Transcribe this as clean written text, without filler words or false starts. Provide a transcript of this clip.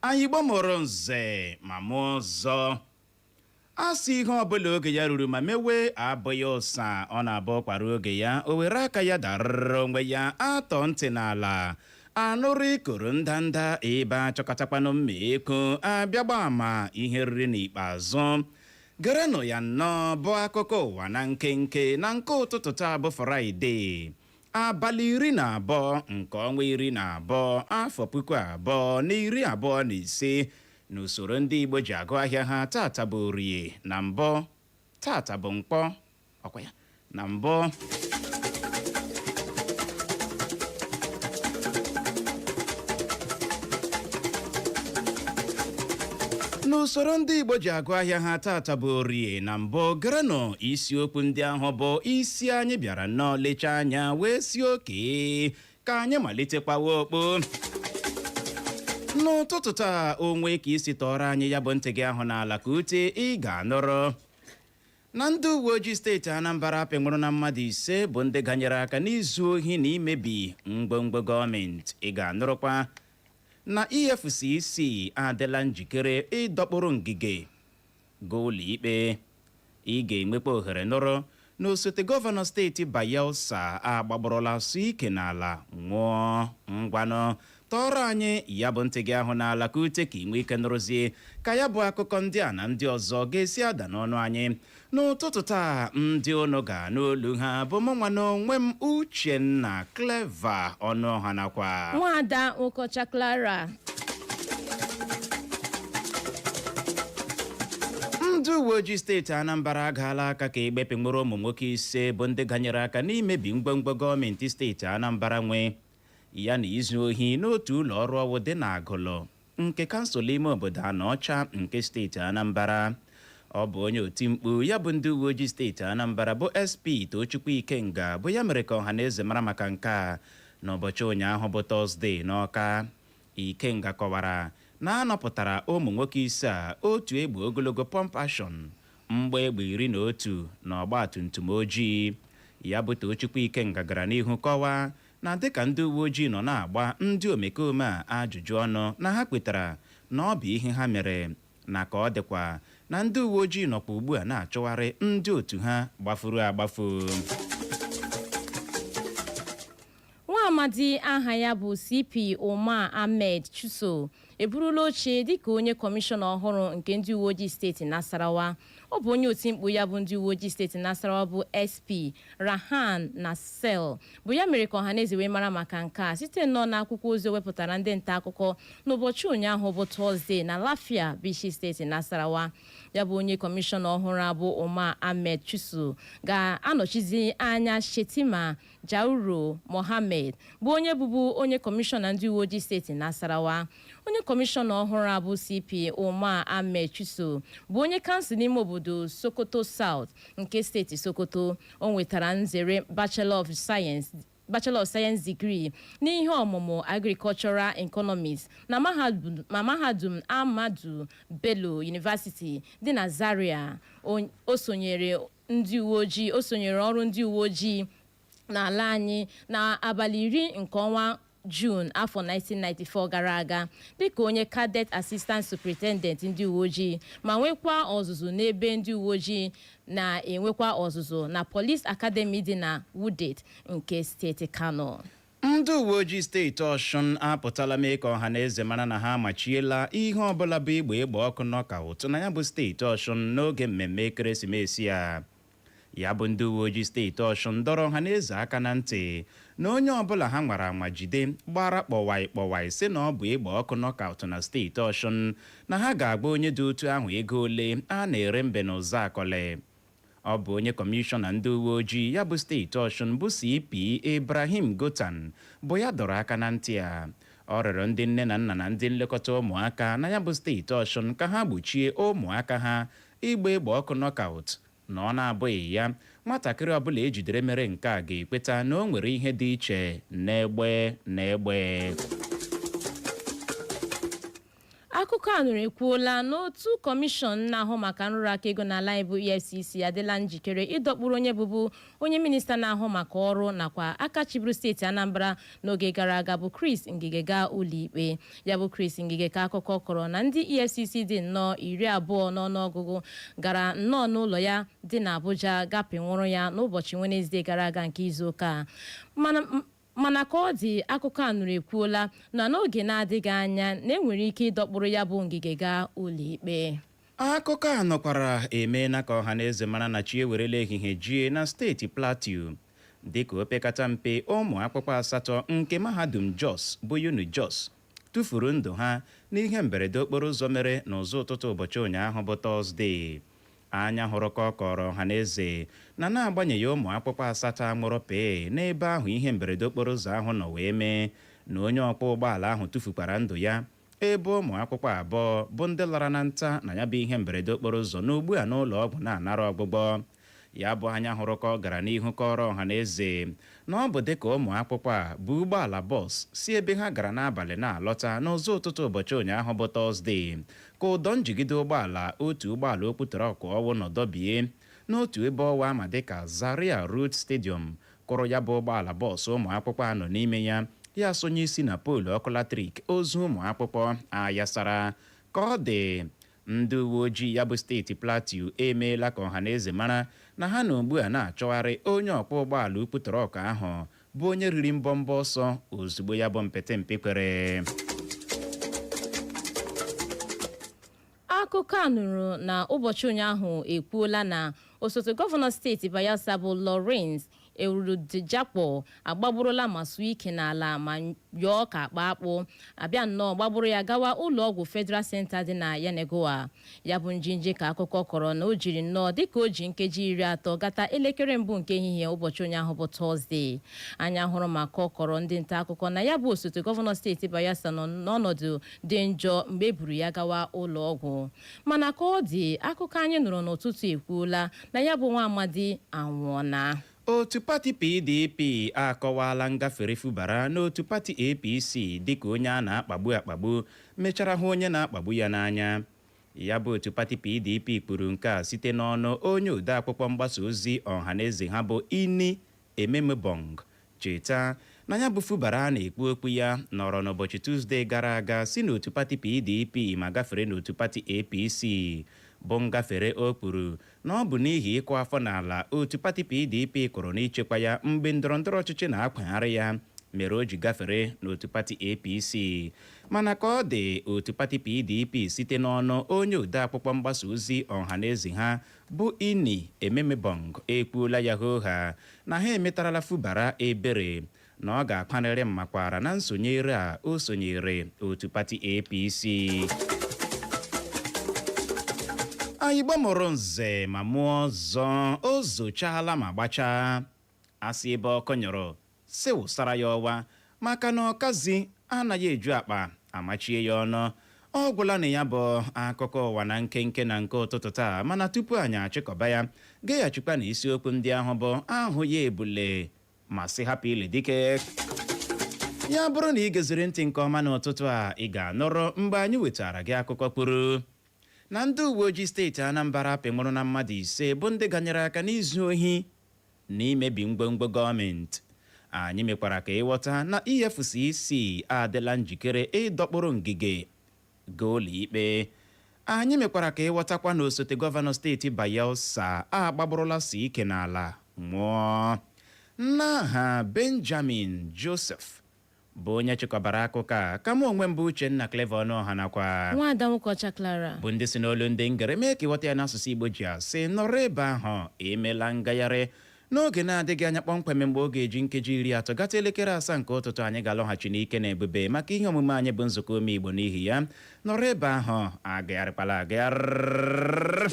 Anyị Igbo mụrụ nze ma mụọ ọzọ. A sị ihe ọbụla oge ya ruru ma mewe abụghị ụsa, ọ na-abụ kwara oge ya, o were aka ya darụrụ onwe ya. Atọ ntị n'ala anụrụ ikoro ndanda, ebe achọkọtakwanụ mma ekwu abịa gba ama ihe riri n'ikpeazụ. Gerenụ ya nnọọ bụ akụkọ ụwa na nkenke na nke ụtụtụ taa bụ Fraịde, abalị 12 nke ọnwa 12, afọ 2025. N'usoro ndị Igbo ji agụ ahịa ha, tata bụ Orie na mbụ, tata bụ Nkwọ, ọkwa ya na mbụ. N'usoro ndị Igbo ji agụ ahịa ha, tata bụ Orie na mbụ. Gerenụ isiokwu ndị ahụ bụ isi anyị bịara nnọọ lechaa anya wee si oke ka anyị malitekwawa okpo n'ụtụtụ taa. Onwe ka isi tọọrọ anyị ya bụ ntị gị ahụ n'ala ka ute, ị ga-anụrụ na ndị uwe ojii steeti Anambra apịnwụrụ na mmadụ 5 bụ ndị ganyere aka n'izu ohi na imebi ngwongwo gọọmenti. Ị ga-anụrụkwa na EFCC adịla njikere ịdọkpụrụ Ngige gaa ụlọ ikpe. Ị ga-enwekwa ohere nụrụ na osote gọvanọ steeti Bayelsa agbagburula asụ ike n'ala nwụọ. Ngwanụ, tọọrọ anyị ya bụ ntị gị ahụ n'ala ka ute, ka ị nwee ike nụrụzie ka ya bụ akụkọ ndị a na ndị ọzọ ga-esi ada n'ọnụ anyị n'ụtụtụ taa. Ndị unu ga-anụ olu ha bụ mụ nwa n'onwe m, Uchenna Clever Ọnụọha, nakwa Nwaada Nwokocha Clara. Ndị uwe ojii steeti Anambra agaala aka ka egbe pịnwụrụ ụmụ nwoke 5 bụ ndị ganyere aka n'imebi ngwongwo gọọmenti steeti Anambra nwe, ya na izu ohi n'otu ụlọ ọrụ ọwụ dị n'Agụlụ nke kansụl ime obodo Anaọcha nke steeti Anambra. Ọ bụ onye otimkpu ya bụ ndị uwe ojii steeti Anambra bụ SP Tochukwu Ikenga bụ ya mere ka ọha na eze mara maka nke a n'ụbọchị ụnyaahụ bụ Tọzdee n'Ọka. Ikenga kọwara na a napụtara ụmụ nwoke 5 a otu egbe ogologo pump action, mgbọ egbe 11 na ọgba tum tum ojii. Ya bụ Tochukwu Ikenga gara n'ihu kọwaa na dịka ndị uwe ojii nọ na-agba ndị omekome a ajụjụ ọnụ, na ha kwetara na ọ bụ ihe ha mere, na ka ọ dịkwa na ndị uwe ojii nọkwa ugbu a na-achụgharị ndị otu ha gbafuru agbafu. Nwa amadi aha ya bụ CP Umar Ahmed Chuso eburula oche dịka onye kọmishọna ọhụrụ nke ndị uwe ojii steeti Nasarawa. Ọ bụ onye otimkpu ya bụ ndị uwe ojii steeti Nasarawa bụ SP Rahan Nasel bụ ya mere ka ọhaneze wee mara maka nke a site nnọọ n'akwụkwọ ozi o wepụtara ndị nta akụkọ n'ụbọchị ụnyaahụ bụ Tọzdee na Lafia bụ isi steeti Nasarawa. Ya bụ onye kọmishọna ọhụrụ a bụ Umar Ahmed Chuso ga-anọchizi anya Shetima Jauro Mohammed bụ onye bụbu onye kọmishọna ndị uwe ojii steeti Nasarawa. Onye kọmishọna ọhụrụ a bụ CP Umar Ahmed Chuso bụ onye kansụl ime obodo Sokoto South nke steeti Sokoto. O nwetara nzere Bachelor of Science degree n'ihe ọmụmụ Agricultural Economics na mahadum Ahmadu Bello University dị na Zaria. O sonyere ndị uwe ojii, o sonyere ọrụ ndị uwe ojii n'ala anyị n'abalị 10 nke ọnwa Juun afọ 1994 gara aga dịka onye Cadet Assistant Superintendent ndị uwe ojii, ma nwekwa ọzụzụ n'ebe ndị uwe ojii na-enwekwa ọzụzụ na Police Academy dị na Wudil nke steeti Kano. Ndị uwe ojii steeti Ọshụn apụtala mee ka ọha na eze mara na ha amachiela ihe ọbụla bụ igba egbe ọkụ knockout na ya bụ steeti Ọshụn n'oge mmemme ekeresimesi a. Ya bụ ndị uwe ojii steeti Ọshụn dọrọ ọha na eze aka na ntị na onye ọbụla ha nwara anwa jide gbara kpọwai kpọwai sị na ọ bụ egbe ọkụ knockout na steeti Ọshụn, na ha ga-agba onye dị otu ahụ ego ole a na-ere mbe na ụzọ akọle. Ọ bụ onye kọmishọna ndị uwe ojii ya bụ steeti Ọshụn bụ CP Ibrahim Gotan bụ ya dọrọ aka na ntị a. Ọ rịọrọ ndị nne na nna na ndị nlekọta ụmụaka na ya bụ steeti Ọshụn ka ha gbochie ụmụaka ha ịgba egbe ọkụ knockout, na ọ na-abụghị ya, nwatakịrị ọbụla ejidere mere nke a ga-ekweta na o nwere ihe dị iche n'egbe na egbe. Akụkọ a nụrụ ekwuola n'otu kọmishọn na-ahụ maka nrụrụ aka ego n'ala anyị bụ EFCC adịla njikere ịdọkpụrụ onye bụbu onye minista na-ahụ maka ọrụ nakwa aka chịburu steeti Anambra n'oge gara aga bụ Chris Ngige gaa ụlọikpe. Ya bụ Chris Ngige ka akụkọ kọrọ na ndị EFCC dị nnọọ 20 n'ọnụọgụgụ gara nnọọ n'ụlọ ya dị n'Abuja gapịnwụrụ ya n'ụbọchị Wenezdee gara aga nke izuụka a. Mana ka ọ dị, akụkọ a nụrụ ekwuola na n'oge na-adịghị anya na enwere ike ịdọkpụrụ ya bụ Ngige gaa ụlọikpe. Akụkọ a nọkwara emeela ka ọha na eze mara na chi ewerela ehihie jie na steeti Plateau, dịka opekata mpe ụmụ akwụkwọ asatọ nke mahadum Jos bụ UNIJOS tụfuru ndụ ha n'ihe mberede okporo ụzọ mere n'ụzọ ụtụtụ ụbọchị ụnyaahụ bụ Tọzdee. Anya hụrụ ka ọ kọrọ ọha na eze na na-agbanyeghị ụmụ akwụkwọ asatọ anwụrụ pee n'ebe ahụ ihe mberede okporo ụzọ ahụ nọ wee mee, na onye ọkwọ ụgbọala ahụ tụfukwara ndụ ya, ebe ụmụ akwụkwọ abụọ bụ ndị lara na nta na ya bụ ihe mberede okporo ụzọ n'ugbu a n'ụlọ ọgwụ na-anara ọgwụgwọ. Ya bụ anya hụrụ ka ọ gara n'ihu kọrọ ọha na eze na ọ bụ dịka ụmụ akwụkwọ a bụ ụgbọala bọs si ebe ha gara n'abalị na-alọta n'ụzọ ụtụtụ ụbọchị ụnyaahụ bụ Tọzdee, ka ụdọ njigide ụgbọala otu ụgbọala okputorọkụ ọwụ nọdọbie n'otu ebe ọwa ama dịka Zaria Road Stadium, kụrụ ya bụ ụgbọala bọọsụ ụmụ akwụkwọ a nọ n'ime ya, ya sonye isi na poolu ọkụ latrik. Ozu ụmụ akwụkwọ ayasara. Ka ọ dị, ndị uwe ojii ya bụ steeti Plateau emeela ka ọha na eze mara na ha na ugbu a na-achọgharị onye ọkwọ ụgbọala ukwu trọk ahụ, bụ onye riri mbọmbọ ọsọ ozugbo ya bụ mpịtị mpị kwere. Akụkọ a nụrụ na ụbọchị ụnyaahụ ekwuola na osote gọvanọ steeti Bayelsa bụ Lawrence Ewurudijakpo agbagburola ma suo ike n'ala ma yọọ ka akpa akpụ abịa nnọọ gbagburu ya gawa ụlọ ọgwụ Federal Center dị na Yenagoa. Ya bụ njinji ka akụkọ kọrọ na o jiri nnọọ dịka o ji nkeji 30 gata elekere mbụ nke ehihie ụbọchị ụnyaahụ bụ Tọzdee. Anya hụrụ maka ọ kọrọ ndị nta akụkọ na ya bụ osote gọvanọ steeti Bayelsa nọ n'ọnọdụ dị njọ mgbe e buru ya gawa ụlọ ọgwụ, mana ka ọ dị, akụkọ anyị nụrụ n'ụtụtụ ekwuola na ya bụ nwa amadi anwụọna. Otu pati PDP akọwaala ngafere Fubara n'otu pati APC dịka onye a na-akpagbu akpagbu mechara hụ onye na-akpagbu ya n'anya. Ya bụ otu pati PDP kwuru nke a site n'ọnụ onye odeakwụkwọ mgbasa ozi ọhaneze ha bụ Ini Ememobong. Cheta na ya bụ Fubara a na-ekwu okwu ya nọrọ n'ụbọchị Tuzdee gara aga si n'otu pati PDP ma gafere n'otu pati APC, bụ ngafere o kwuru na ọ bụ n'ihi ịkụ afọ n'ala otu pati PDP kụrụ n'ichekwa ya mgbe ndọrọndọrọ ọchịchị na-akwagharị ya mere o ji gafere n'otu pati APC. Mana ka ọ dị, otu pati PDP site n'ọnụ onye odeakwụkwọ mgbasa ozi ọhaneze ha bụ Ini Ememebong ekwuola ya hooha na ha emetarala Fubara ebere, na ọ ga-akwanịrị mmakwara na nsonyere a o sonyere otu pati APC. Anyị gbamụrụ nze ma mụọ ọzọ, o zochaala ma gbachaa. Asị ebe ọkụ nyụrụ si wụsara ya ọwa, maka na ọkazi anaghị eju akpa amachie ya ọnụ. Ọ gwụla na ya bụ akụkọ ụwa na nkenke na nke ụtụtụ taa. Mana tupu anyị achịkọba ya, geghachikwa na isiokwu ndị ahụ bụ ahụ ya ebule ma sị hapụ ili dike. Ya bụrụ na ị geziri ntị nke ọma n'ụtụtụ a, ị ga-anụrụ mgbe anyị wetara gị akụkọ kwuru na ndị uwe ojii steeti Anambra pịnwụrụ na mmadụ ise bụ ndị ganyere aka n'izu ohi na imebi ngwongwo gọọmenti. Anyị mekwara ka ịghọta na EFCC adịla njikere ịdọkpụrụ Ngige gaa ụlọikpe. Anyị mekwara ka ịghọtakwa na osote gọvanọ steeti Bayelsa agbagburula si ike n'ala nwụọ. N'aha Benjamin Joseph bụ onye chịkọbara akụkọ a, ka mụ onwe mbụ Uchenna Clever Ọnụọha nakwa Nwaada Nwokocha Clara bụ ndị si n'olu ndị ngere mee ka ịghọta ya n'asụsụ Igbo ji asị nọrọ ebe ahụ emela ngagharị. N'oge na-adịghị anya, kpọmkwem mgbe ọ ga-eji nkeji 30 gata elekere 7 nke ụtụtụ, anyị ga-alọghachi n'ike na ebube maka ihe omume anyị bụ nzukọ ome Igbo. N'ihi ya, nọrọ ebe ahụ, agagharịkwala agagharị.